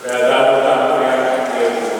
O le a tatou tapuai atu i le Atua.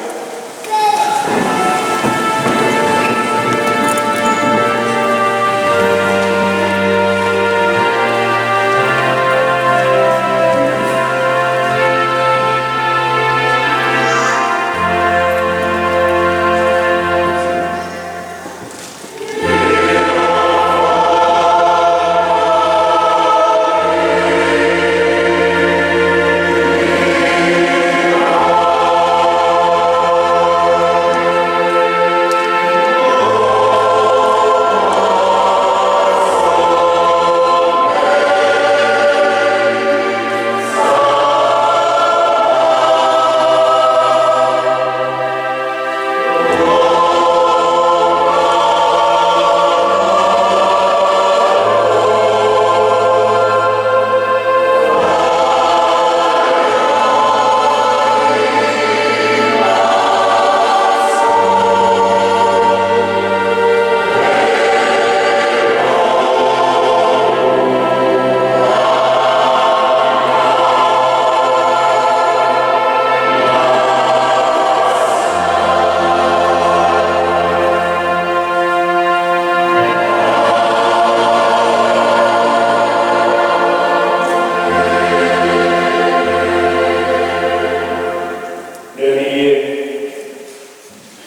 Le Alii e,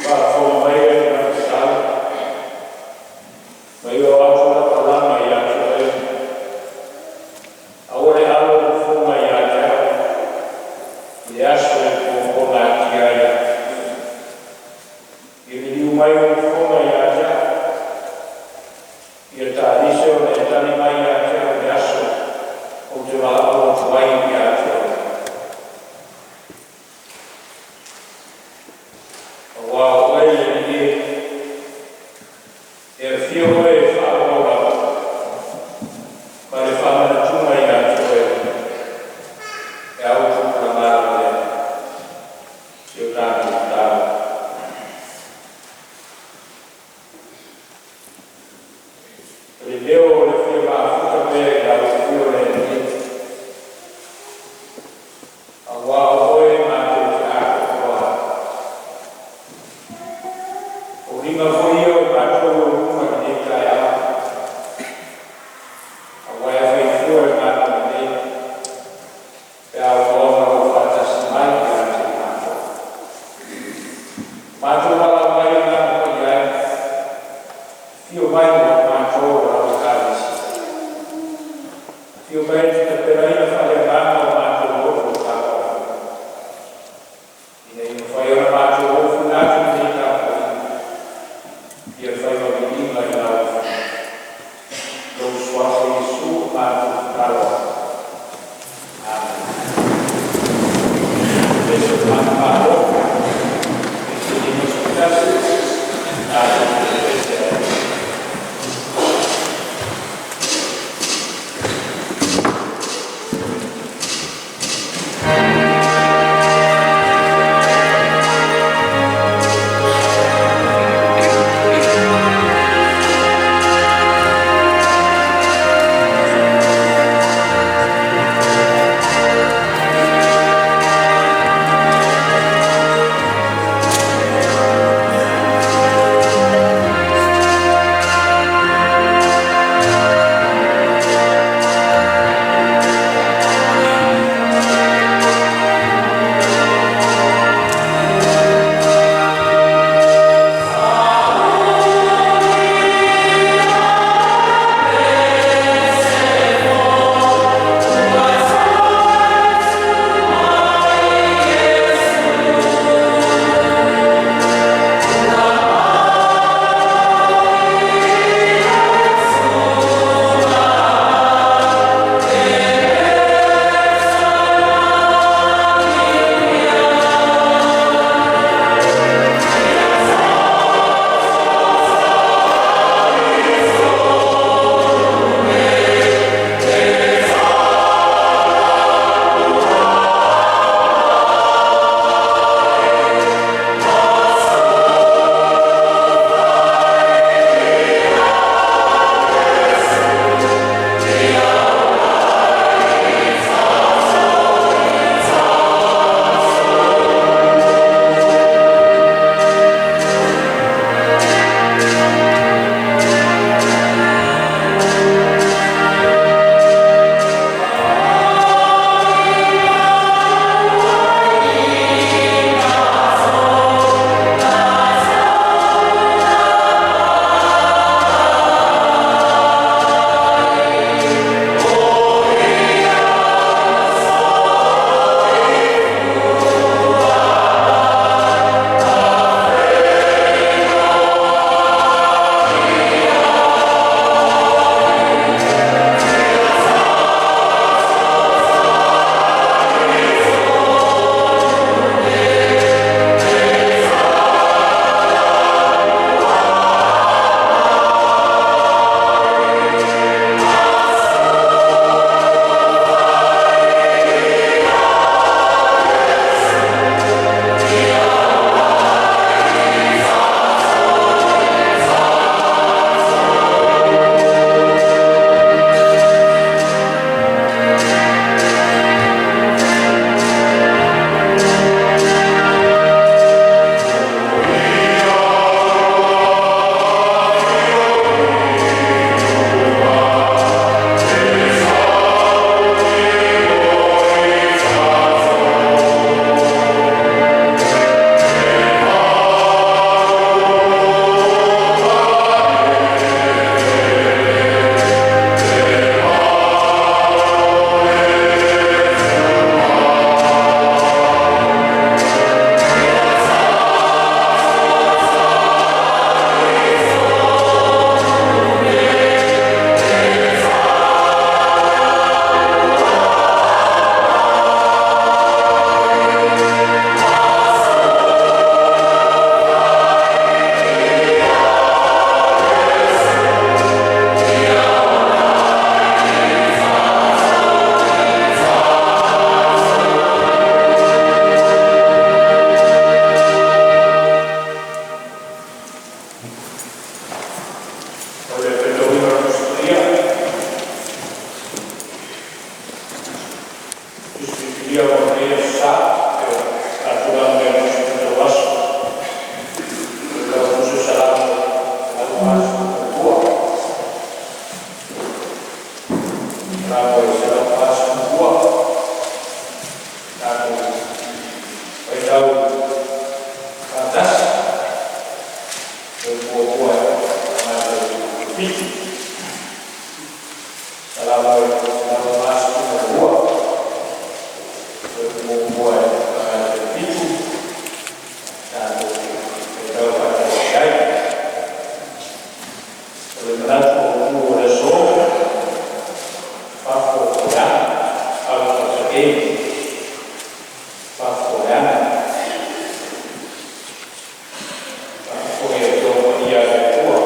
faafofoga mai le Gafatau, ma ia oo atu lau taulaga ia te Oe. Aua le alo ou fofoga ia te au i le aso e pogapogā ai au. Ia liliu mai ou fofoga ia te au, ia taaliso ona e tali mai ia te au i le aso ou te valaau atu ai ia te Oe. Aua o Oe le Alii e, e afio Oe e faaauau lava, ma le faamanatuga ia te Oe e auupulaga lea. Si o tatou tatalo. O le leo o le fia mafuta pea i lau afio le Alii, aua o oe matou te atoatoa ai. O uiga foi ia o matou o luma i lenei taeao, aua e afaifua i galuega lelei, pe a oo lava lou faatasi mai ia te i matou. Matou valaau mai Agaga Paia e, afio mai mo i matou o lau Ekalesia. Afio mai e te tapenaina faaleagaga o matou loto tapuai, ina ia mafai ona matou ofiina atu i lenei tapuaiga ia fai ma viiga i lau Afio. Lou Suafa Iesu matou tatalo atu. Amene. Le manumalo i se 51 tatou pese ai. 7. Salamo 142. O le muamua e 7 tatou faitau faatasi ai. O le manatu autu o le aso, faafofoleaga, out of the gate, faafofoleaga. Faafofoga i Afioga Paia a le Atua.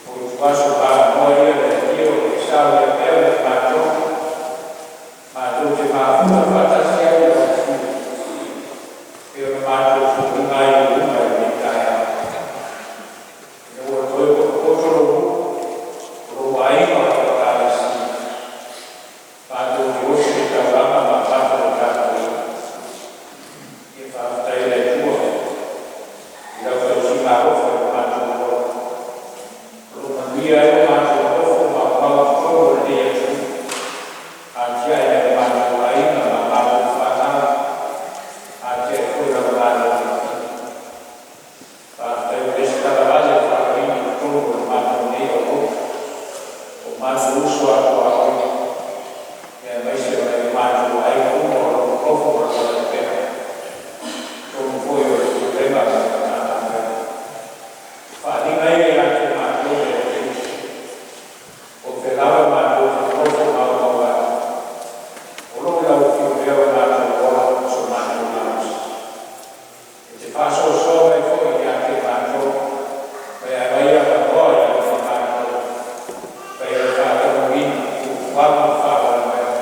O ituaso pamoa ia le Atia o lo o saunia pea mo matou, matou te mafuta faatasi ai i lau Afio, e pei ona matou foliga ai i lou luma i lenei taeao. Ina ua toe potopoto lou nuu, o lou aiga o le Ekalesia, matou te osi i le taulaga ma amata le tapuaiga. Ia faafetai i le Atua i lau tausiga alofa i lo matou ola, o lo o manuia ai lo matou nonofo maumau i totonu o lenei atunuu, atiae nai o matou aiga ma a matou fanau, atiae foi lau Malo aloaia. Faafetai ua leai se talavale o faaaloina i totonu o le matou nei auauna, o matou uso a tuaoi, aemaise o nai o matou aiga uma o lo o nonofo ma ola pea i totonu foi o le Pulega ma le Matagaluega. O faaaliga ia ia te matou le po o fea lava matou te nonofo maumau ai, o lo o i lau Afio pea lo matou ola ma so matou malosi. E te faasoasoa mai foi ia te matou ma e aumai avanoa ia te matou e fai ai le faataunuuina o fuafuaga ma faamoemoega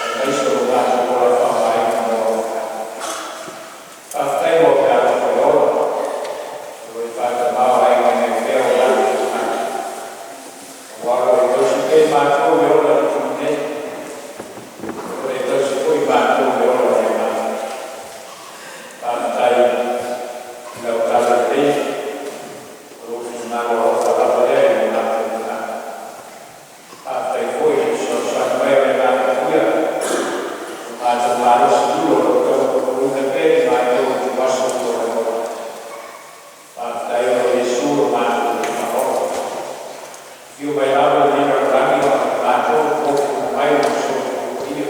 aemaise o lo matou ola faaaogaina mo alofa. Faafetai mo meaalofa e ola, o lo o e faatamaoaigaina ai pea o matou tagata, aua o lo o e tausi pea i matou i le ola i le tino nei, o lo o e tausi foi i matou i le ola i le agaga. Faafetai i lau talalelei, o lou finagalo alofa lava lea i o matou tagata. Faafetai foi i le fesoasoani mai o le Agaga Paia, lo matou malosi lua o lo o taunonoina pea i matou i ituaso ua tuanai. Faafetai ona o Iesu lo matou Alii Faaola. Afio mai lava i lenei lalolagi o matou tofoina mai Lona soifua paia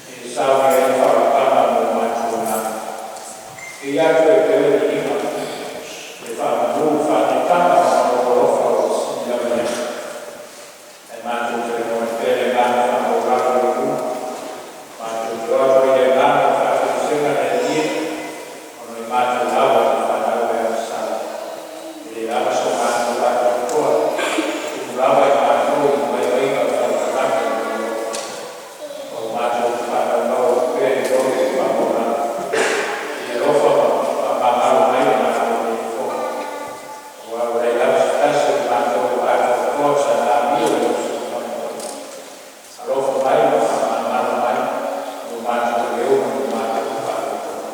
e saunia ai le faaolataga mo matou agaga. E ia te Oe pea le viiga, le faamanu, le faaneetaga ona o Lou alofa ua sili lava lea. Ae matou te lagona pea le agaga faamaualalo i Lou luma, matou te o atu ai i le agaga o le faatoesega le Alii e, ona o i matou lava o Lau fanau e agasala. E le lava so matou atoatoa, e tumu lava i matou i ni vaivaiga faale-tagata ma le alofa. Ma ua matou faanaunau atu pea i le loto faamaualalo, se i alofa ma faamagalo mai lo matou alii e fono, aua ua leai lava se tasi o i matou o atoatoa sana amio i Lou soifuaga paia. Alofa mai ma faamagalo mai mo matou leu ma lo matou faaletonu.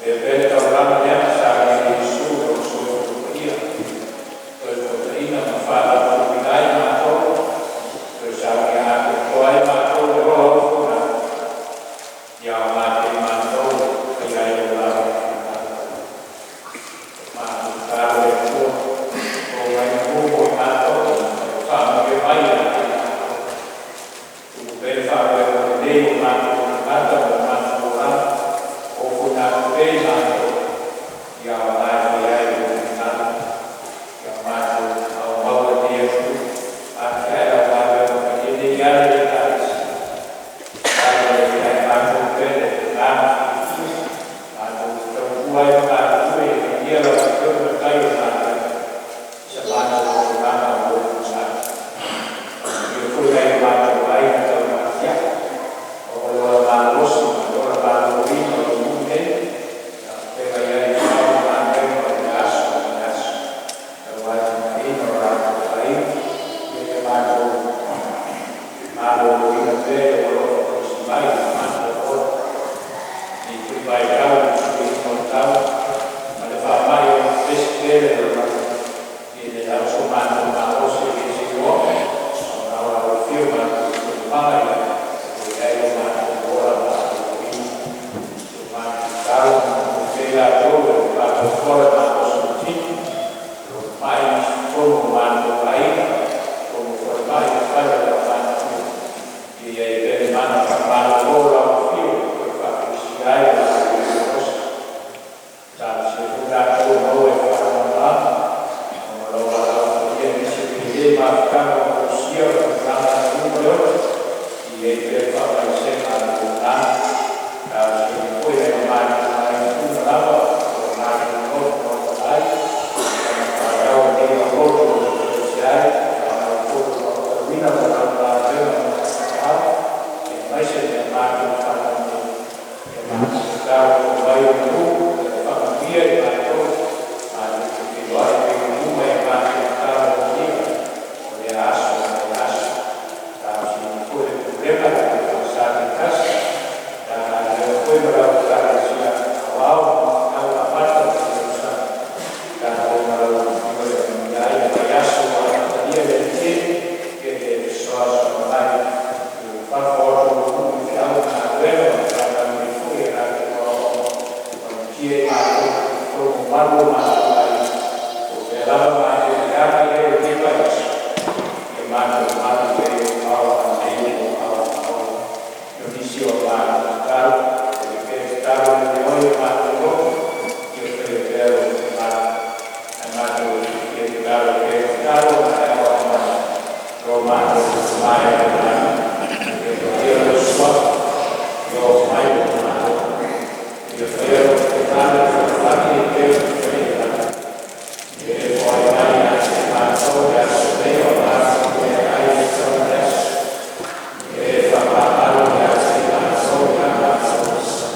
Avea pea le taulaga lea na saunia e Iesu i Lona soifua paia, toe fuataina ma faalautoina ai matou, toe saunia atoatoa ai matou i le ola ofoina ia aoga pea i matou e faia ai Lau lava finagalo. Matou tatalo le Atua, o mai manu mo i matou, faamanuia mai ia te i matou. Tumu pea le faamoemoe lelei o matou tagata ma o matou olaga, ofoina atu pea i matou, ia aoga e faia ai Lou finagalo, ia matou maumau ai i lenei atunuu, atiae lau galuega paia nei e ala i le Ekalesia. Tatalo ia ia i matou pea le agaga fiafia, matou te tautua ai ma galulue e viia lau Afioga Matai o le Malo i sa matou auaunaga mo lou finagalo. Faamanuia foi nai o matou aiga taumatiae, maua le ola malolosi ma le ola maloloina o lou nuu nei, a o feagai ai i fao ma galuega o lea aso ma lea aso, tauatiaeina o latou aiga. Ia matou maloloina pea i lou alofa tausi mai i lo matou ola i lenei foi vaitau i le fesuiaiga o le tau ma le faamai o lo o pepesi pea le lalolagi. Ia e le lava so matou malosi e le iloa, a o lau Afio matou taualumaga ia ua i ai lo matou ola maloloina. So matou tatalo, manuia pea i latou o lo o faatoatoa le malosi o le tino, o lo o mamai i totonu o matou aiga, totonu o falemai ma fale o le aumatutua. Ia i ai pea le mana faamalolo o lau Afio e toe faafolasia ai lo latou malosi. Talosia foi latou e maua i le faanoanoaga ona o lau valaau paia aemaise o le mafutaga ua fausia o le tulaga le manu ma le oti. Ia i ai pea le faamaisega a lou agaga. Talosia foi nai o matou aiga uma lava o lo o matou nofonofono ai ma fanau o lenei tatalo ma e aoao mai lo matou mamae i le lagi. Ia paia lou Suafa, ia oo mai lou Malo, ia faia lou finagalo i lalolagi e pei ona faia i lagi. E foai mai ia te matou i le aso nei o le matou meaai e tatau i le aso. E faamagalo ia te matou i a matou vasa,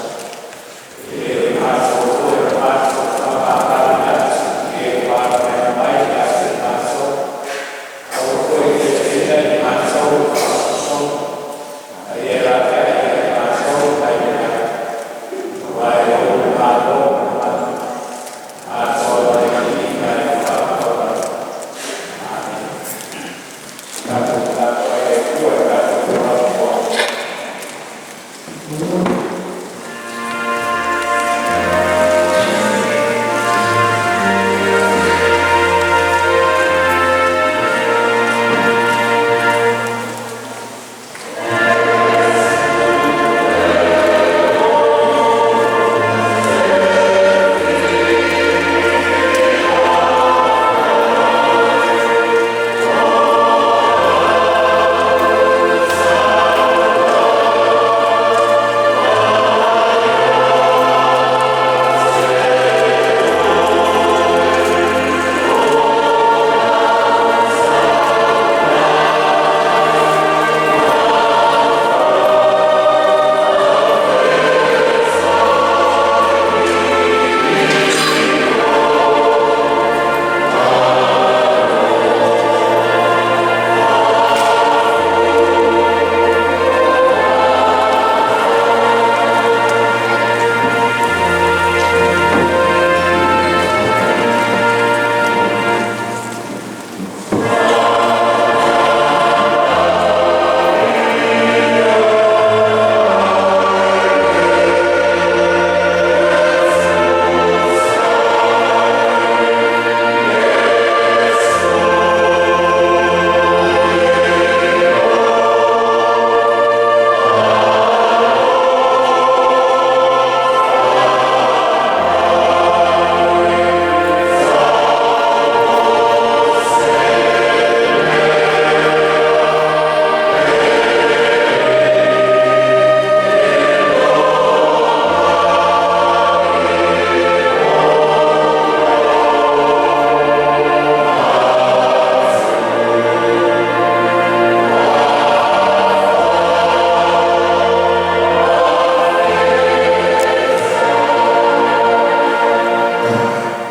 e pei o matou foi ua matou faamagaloina atu i e ua afaina mai ia te matou. Aua foi ne i taitaiina i matou i le faasoposoga, a ia laveai ia i matou mai le ai. Aua e Ou le Malo ma le mana, atoa ma le viiga e faavavau. Amene. Tatou tapuai i le Atua i le tatou felafolafoai.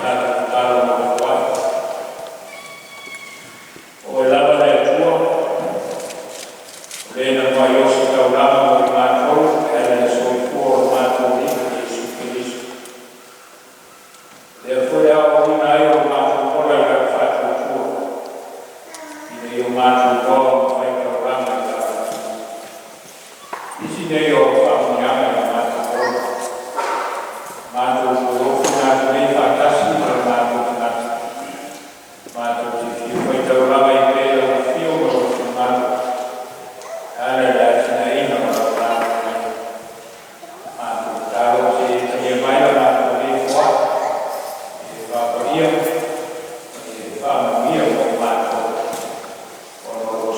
Tatou tatalo ma foai. O Oe lava le Atua, o Le na muai ositaulaga mo i matou e ala i le soifua o lo matou Alii o Iesu Keriso. O lea foi e aoaoina ai lo matou ola i lau faatuatua, ina ia o matou iloa ona faitaulaga i lau Afio. Nisi nei o Au faamanuiaga i lo matou ola, matou te ofuna atu nei faatasi ma lo matou tagata, matou te fiu faitaulaga ai pea i lau Afio ma lou finagalo, e ala i le atinaeina o lau Malo. Matou tatalo se i e talia mai la matou nei foai, e faapaia ma e faamanuia mo i matou ona o lou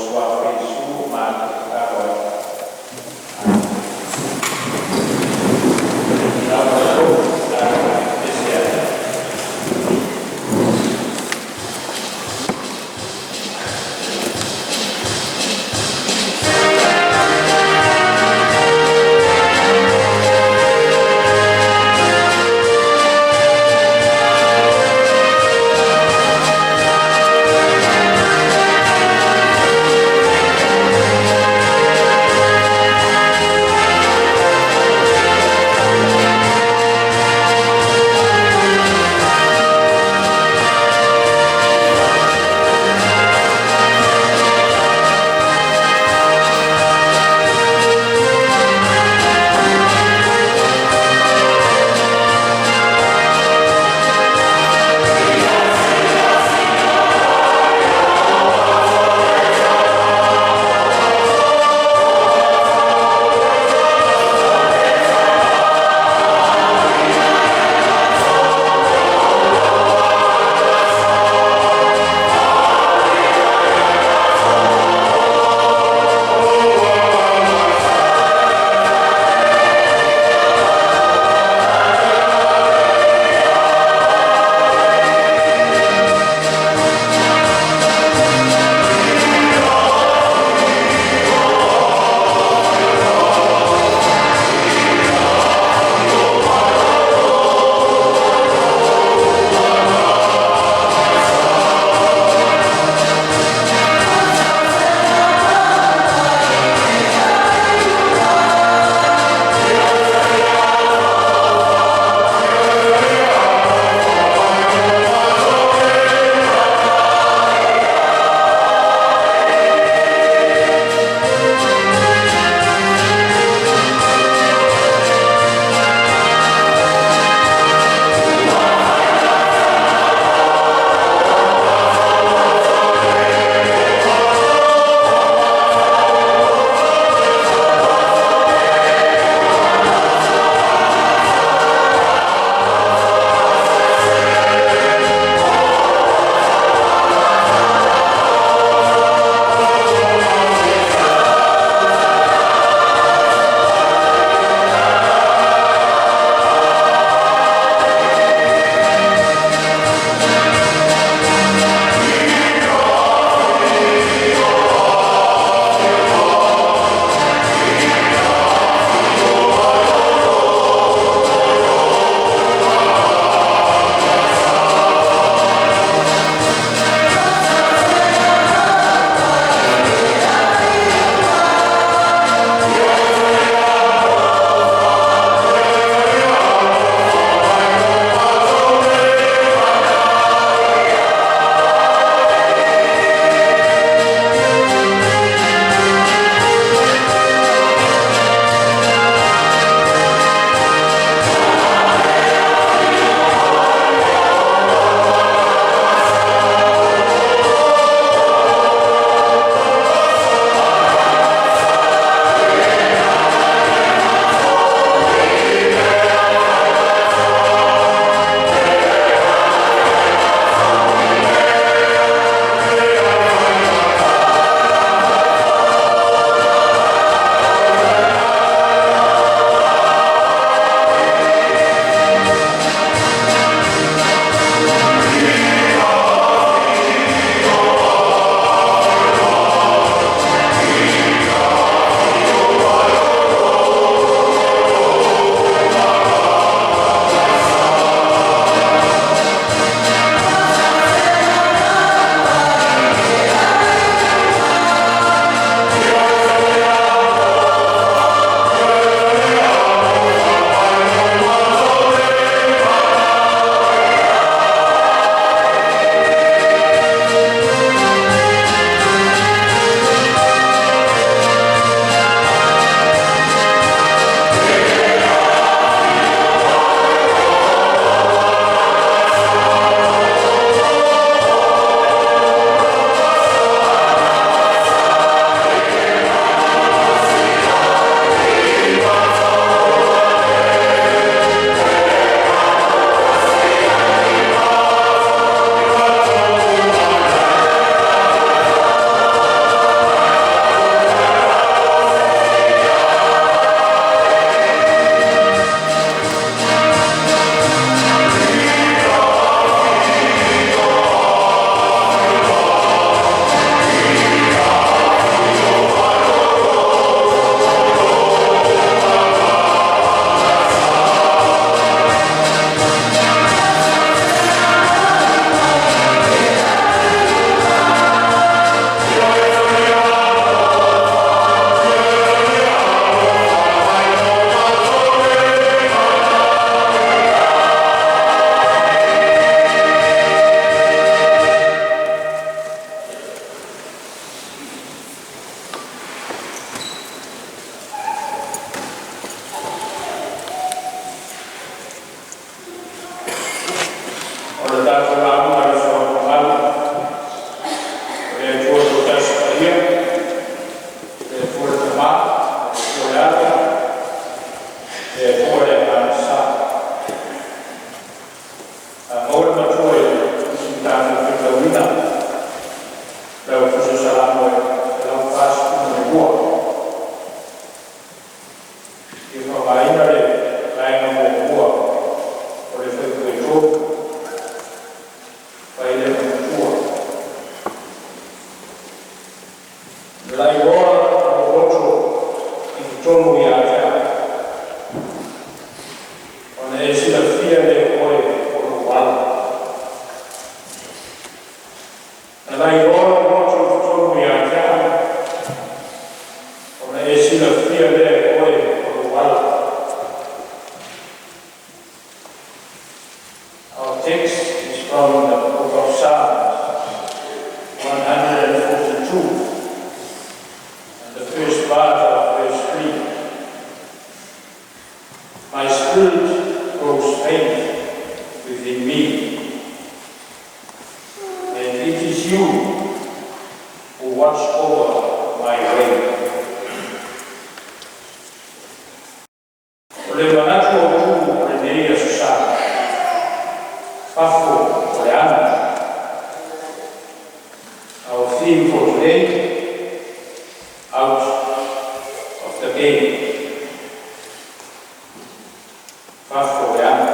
Manuia, le Atua le Tamā, le Atua le Alo, le Atua le Agaga Sa. A maua le matua i le Tusi na tatou faitauina, lau Tusi o Salamo e 142. E fia faaaogaina le vaega muamua o le fuaiupu e 3, fai lea ma matua. Na la'iloa lo'u loto i totonu ia te a'u, ona e silafia lea e Oe o lo'u ala. Na la'iloa lo'u loto i totonu ia te a'u, ona e silafia lea e Oe o lo'u ala. Our text is from the book of Psalms, 142, and the first part of verse 3. My spirit grows faint within me, and it is you who watch over my way. O le manatu autu o lenei Aso Sa, Fafo o le Ana. Our theme for today, Out of the Cave. Fafo o le Ana.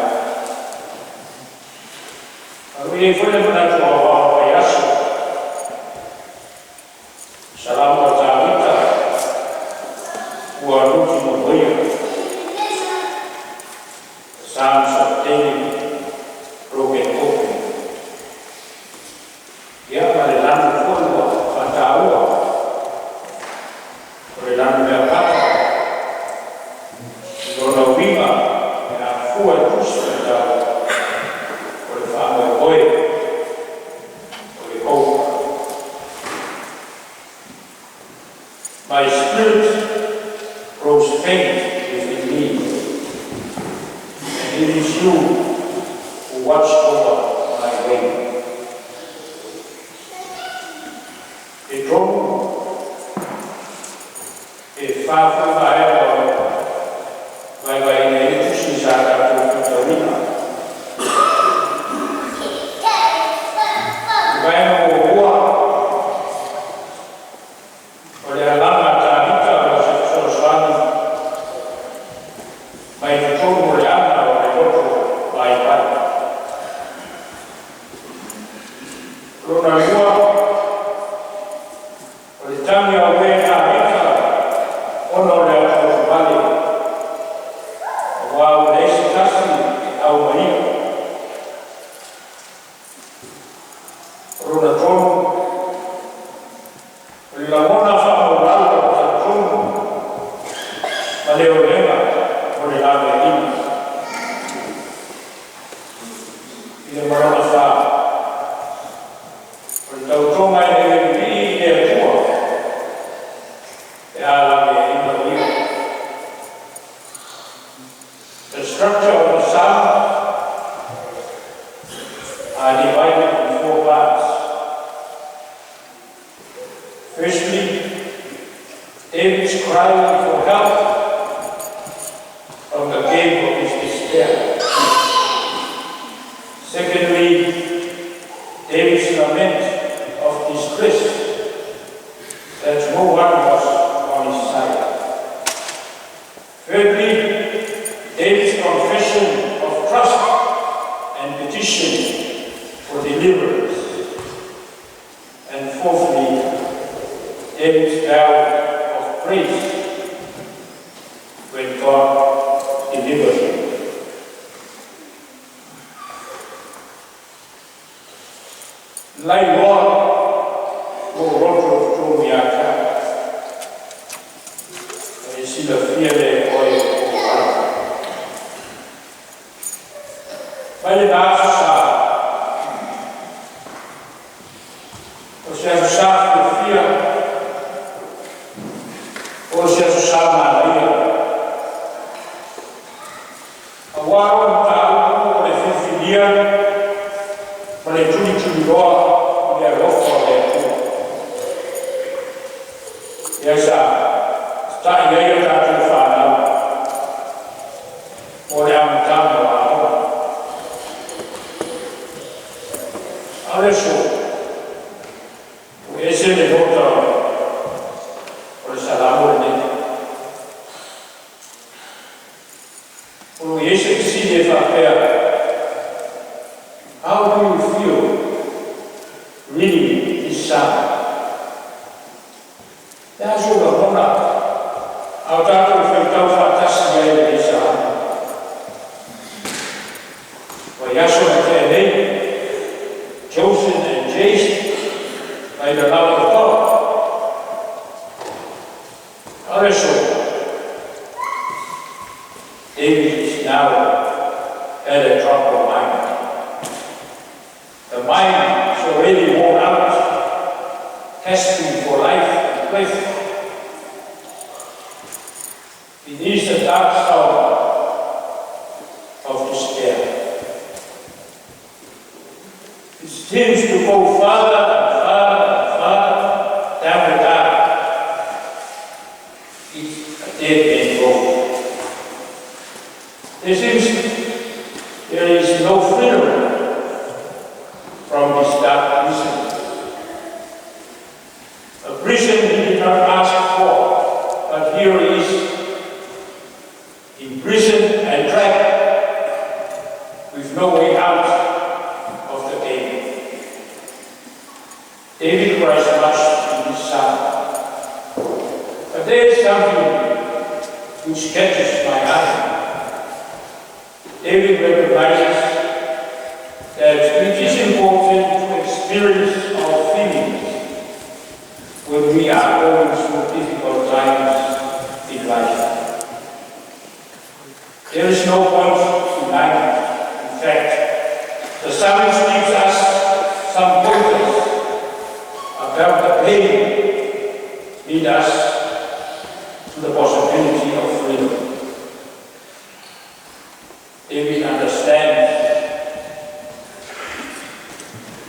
Alu i foi le manatu aoao ai aso. Salamo a Tavita, ua luti momoia. The Psalms of David, broken open. Ia ma le lanu foi ua faataua. O le lanu mea pata. I lona uiga e afua i Tusi Faitau. O le faamoemoe. O le hope. My spirit grows faint within me, and it is you who watch over my way. E tolu e fa vaega o vaivaiina ai le tusi sa tatou faitauina. I vaega muamua, o le alaga a Tavita mo se fesoasoani mai totonu o le ana o le loto vaivai. Lona lua, o le tagi a uē a Tavita ona o le atoatovale, auā ua leai se tasi e aumaia. O lona tolu, o le lagona faamaulalo o talitonu ma le olega o le laveaiina. I le ma lona fā, o le tautoga e le vivii i le Atua pe a laveaiina o ia. The structure of the psalm are divided in four parts. Firstly, David's cry for help from the cave of his despair. Secondly, David's lament of distress that no one was on his side. Thirdly, David's confession of trust and petition for deliverance. And fourthly, David's vow of praise when God delivered him. Lailoa lou loto i totonu ia te a'u, e silafia lea e Oe o ala. Mai lena Aso Sa. O se Aso Sa fiafia, o se Aso Sa manaia. Auā o mataupu o le filifilia ma le tulituliloa i le alofa o le Atua. Lea sa ta'i ai o tatou fanau mo le amataga o aoga. A o le aso, ua ese le nota o le Salamo lenei. O lo o i ai se fesili e faapea, how do you feel reading this psalm? Le a sou lagona a o tatou faitau faatasi ai lenei Salamo? Ua iaso na tea nei, Joseph and Jason mai le lava o toa. A o le aso, David is now at a troubled mind. The mind is already worn out, gasping for life and breath. Beneath the dark storm of despair. It seems to go farther and farther and farther down the dark. It's a dead end road. There seems there is no freedom from this dark prison. A prison he did not ask for, but here he is, imprisoned and trapped with no way out of the game. David cries much in his psalm. But there is something which catches my eye. David recognizes that it is important to experience our feelings when we are going through difficult times in life. There is no point denying it. In fact, the psalmist gives us some pointers about the pain lead us to the possibility of freedom. David understands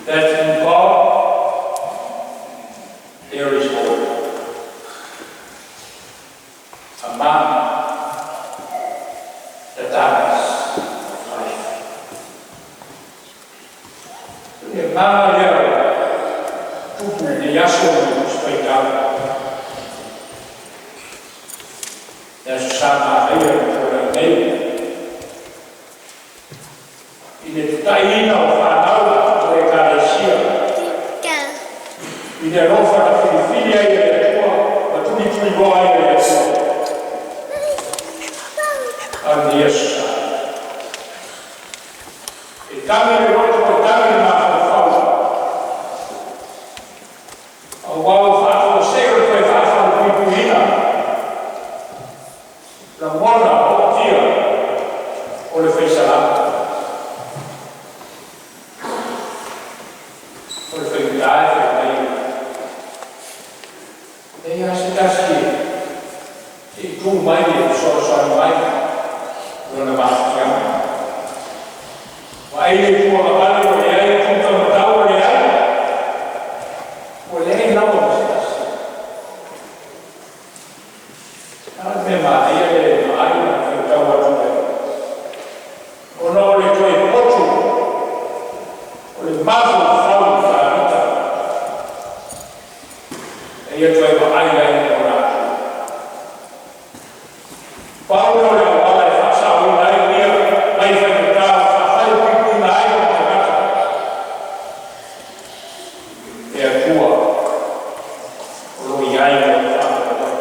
that in God there is hope. Among the darkness of life. Le agaga lea tupu i le aso o faitau. Le aso sa manaia i tuanai nei. I le tataiina o fanau o Ekalesia. I le alofa na filifili ai e le Atua, ma tulituliloa ai e le Atua. A le aso sa. E tagi le loto, e tagi le mafaufau. Auā ua faafuasei o le toe faafaupuipuiina. Lagona ootia o le fai salamo. O le faigata e fai mai. E leai se tasi se i tu mai e fesoasoani mai lona mafatiaga. Ua ai le tuagavale ua leai, tutamatau ua leai. Ua leai lava ma se tasi. A le mea manaia le vaai ma faitau atu ai. Ona o le toe potu o le mafaufau i Tavita. E ia toe vaai ai i ona atu. Pau o le auala e faasaoina ai ia mai faigata faafalepuipuiga ai o tagata. E Atua o lo o i ai o le faamoemoe.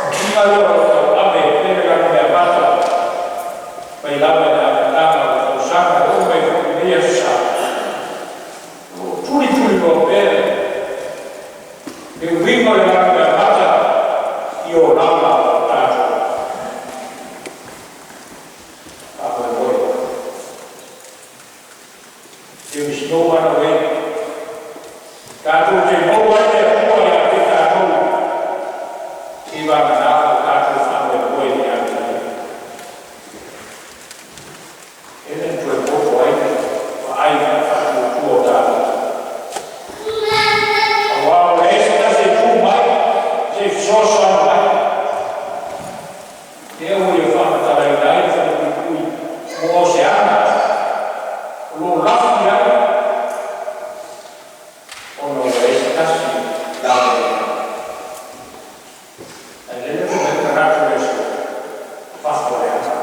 Uiga lea o le tauave e pele lana mea mata mai lava i le amataga o le tausaga e oo mai foi i lenei aso sa. O lo o tulituliloa pea le uiga o le lana mea mata i o lava o tatou. Faamoemoe. There is no other way. Tatou te maua ai le Atua ia te tatou. I vagana o tatou faamoemoe ia te ia. E le toe poto ai vaai ma le faatuatua o tatou. Auā o le ese tasi e tu tasi la. Ai le le manatu le so fafo le ana.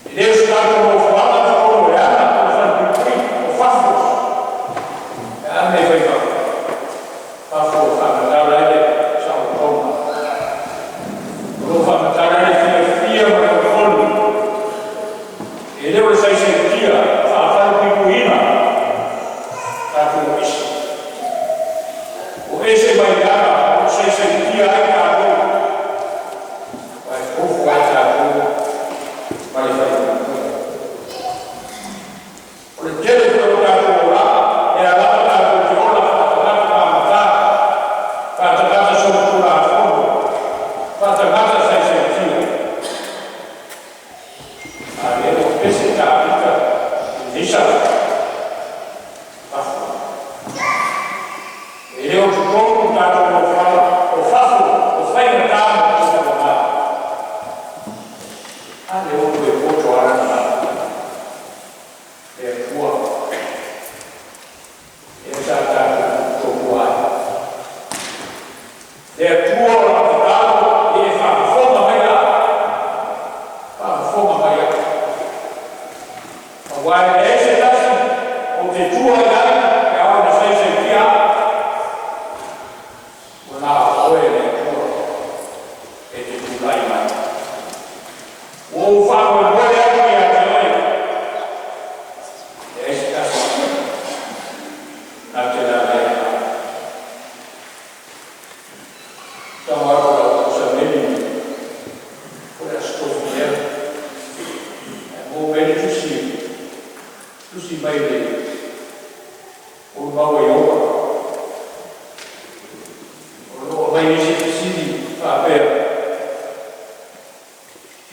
E le o se tatou nofoaga totonu o le ana po o le falepuipui, o fafo. E a mea e fai fafo? Fafo e faamatala ai le saolotoga. O lo o faamatala ai le fiafia ma le oligoli. E le o le saisaitia faafalepuipuiina tatou ese. O ese mai le aga o saisaitia ai tatou. Vai fofo ai tatou ma le falepuipui. O le tele foi o tatou olaga, e alama tatou te ola faatagata mamatā, faatagata solitulafono, faatagata saisaitia. A lea ua pese Tavita i lenei fafo. E le o totonu tatou nofoaga, o fafo, o faigata ma tofogagā. A lea ua toe poto lava lana le Atua lea sa tatou totua ai. Le Atua o lau tatalo ia e faafofoga mai la, faafofoga mai au. Aua e leai se tasi ou te tua i ai e ao ina saisaitia au. Ua na o oe le Atua e te tulai mai. Ua ou faamoemoe atu ia te oe. Leai se tasi na te lavea ai. Tago atu lau Sameli o le Aso Tofi lea. Ae maua mai le tusi, tusi mai le Ulumaua i Ova. O lo o mai isi fesili faapea.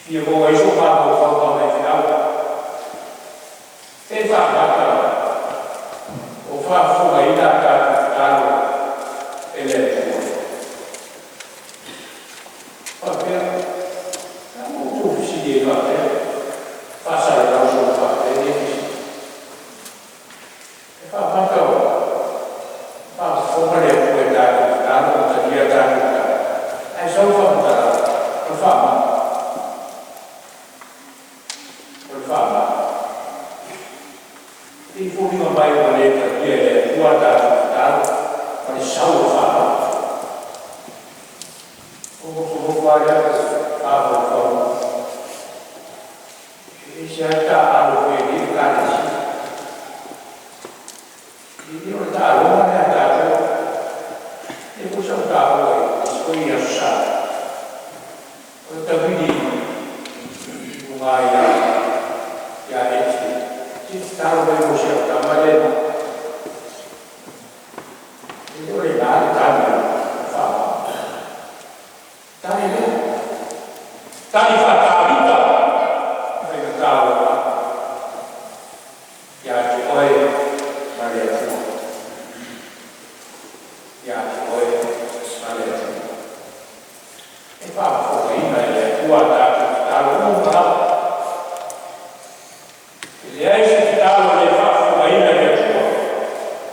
Fia maua ai so mafaufauga mai feau. Pe faamata o faafofogaina a tatou tatalo e le Atua. Faapea, a mo outou fesili ai faapea, faasalalau solo faapea nei fesili. E faamata o faafofoga le Atua i tatou tatalo ma talia tatou tatalo. Ae sau le faamatalaga, o le faamata. O le faamata. E foliga mai ua le talia e le Atua tatou tatalo ma le sau o le faamata. O nofonofo lava lea mafaufau. E ese lava le taaalo foi a lenei Ekalesia. E le o le taaloga lea a tatou. E foi sa ou taua i isi foi aso sa. O le tavili i luga ia Eti. Se tatalo mai mo si au tama lea. E le o le la le tali o le faamata. Tali lea. Tali faatavita. Faigata o la. Ia te oe ma le Atua. Ia te oe ma le Atua. E faafofogaina e le Atua a tatou tatalo uma lava. E leai se tatalo e le faafofogaina e le Atua.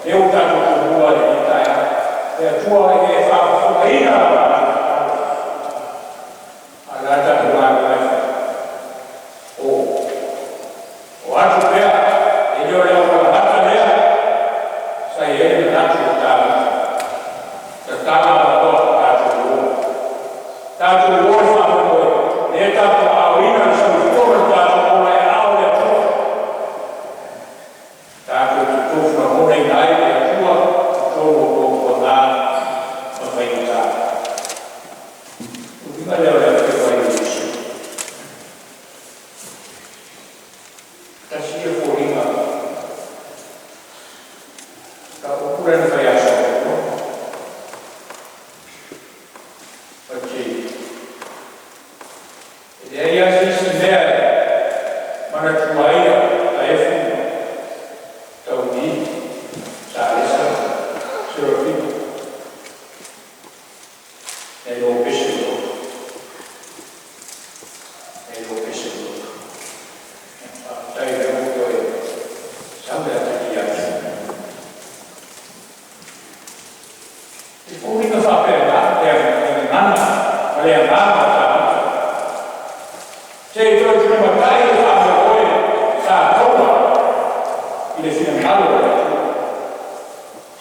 Lea ua tatou tomua i lenei taeao. Le Atua e faafofogaina a tatou tatalo. A o le a tatou galuega e fai? O atu pea, e le o le aualagata lea, sa i ai le manatu o Tavita. Tatala avanoa tatou o. Tatou o le faamoemoe, lea tatou aoina le soifua ma le tatou ola e ao le Atua. Tatou te tofu lagonaina ai le Atua, totonu o tuatuaga ma faigata. Uiga lea o le afio ai o Iesu. Tasi ia foliga ka upu lea na fai aso muamua. But e leai lava se isi mea e manatua ai Taefu, Tauni, Salesa, Serafina. Nai lo pese loto. Nai lo pese loto. Faafetai lea ua toe sau le atili atu.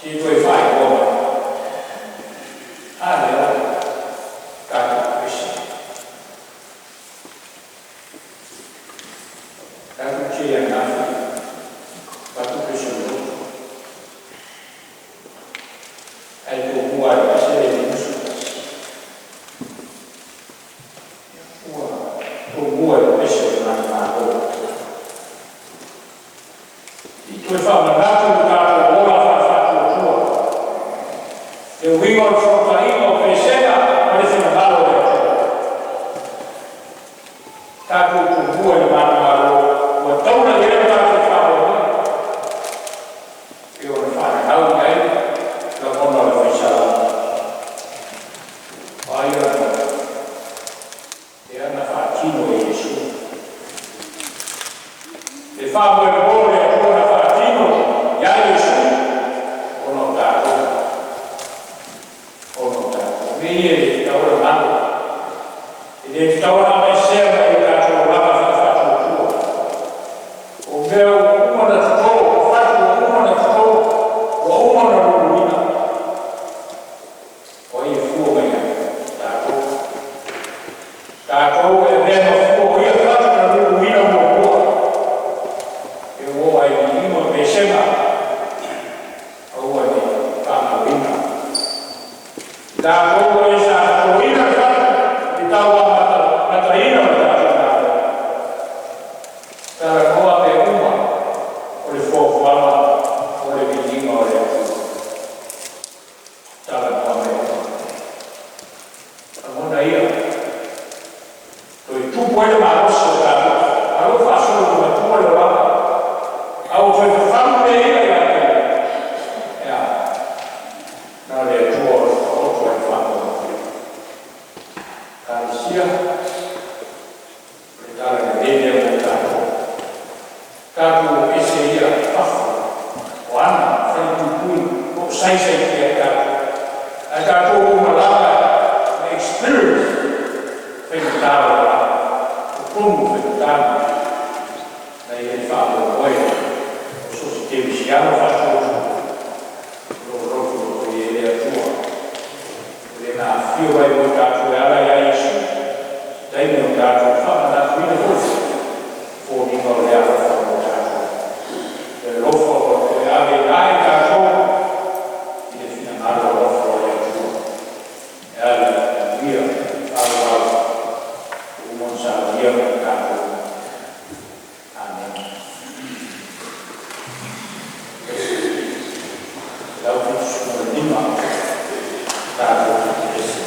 Se i toe faailoa mai. A lea tatou pese. Tatou te ananafi, avatu pese o le lotu. Ae tomua lava i le pese lea e 51. Ua tomua i le pese o le manumalo. I toe faamanatu lo tatou ola faafaatuatua. Le uiga o le fesootaiga o Pesega ma le finagalo o le Atua. Tatou tumua i le manumalo ua taula i ai lo tatou faanoanoa. E ona faananau i ai lagona o le fai salamo. O ai lagona? Lea na faatino e Iesu. Le faamoemoe o le Atua na faatino ia Iesu ona o tatou, ona o tatou. O mea ia e le tatau ona galo, e le tatau ona aveesea mai o tatou olaga faafaatuatua. O mea ua uma ona toto, o fatu ua uma ona toto, ua uma ona luluina. O ai e fua mai ai? Tatou. Tatou e avea ma fua o ia fatu na luluina muamua. E ua ai i lima pesega, aua ne i faagaloina. Tatou e sa totoina le fatu i tauamataina o le tatou Malo. Talanoa mea uma o le fuafuaga o le viiga o le Atua. Talanoa mea uma. Lagona ia, toe tupu ai le malosi o tatou, a o faasolo ua matua le olaga, a ua toe fafagu mea ia ia te ia, na o le Atua o lo taoto ai le faamoemoe. Ekalesia, o le tala lelei lea mo tatou. Tatou ese ia fafo, o ana falepuipui po o saisaitia ai tatou. Ae tatou ua malaga ma experience faigata o le olaga, totonu o faigata na i ai le faamoemoe o so o se kerisiano faatuatua o lo o loto i ai le Atua. O le na afifio mai mo tatou e ala ia Iesu, taimi o tatou faamanatuina foi foliga o le alofa mo tatou. Le alofa o lo o ave ai tatou i le finagalo alofa o le Atua. E ala i manuia faaauau ua uma ona saunia mo tatou. Amen. 175, tatou pese.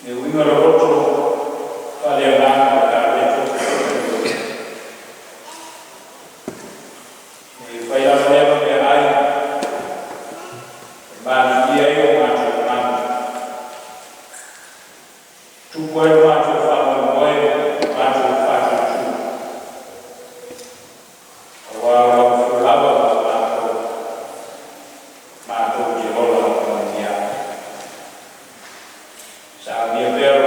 Le uiga o le loto faaleagaga o le a le tofu. E fai lava lea ma meaai e malutia ai o matou manu. Tupu ai lo matou faamoemoe, matou faatuatua. Aua o lau folauga mo matou, matou te ola manuia ai. Saunia pea.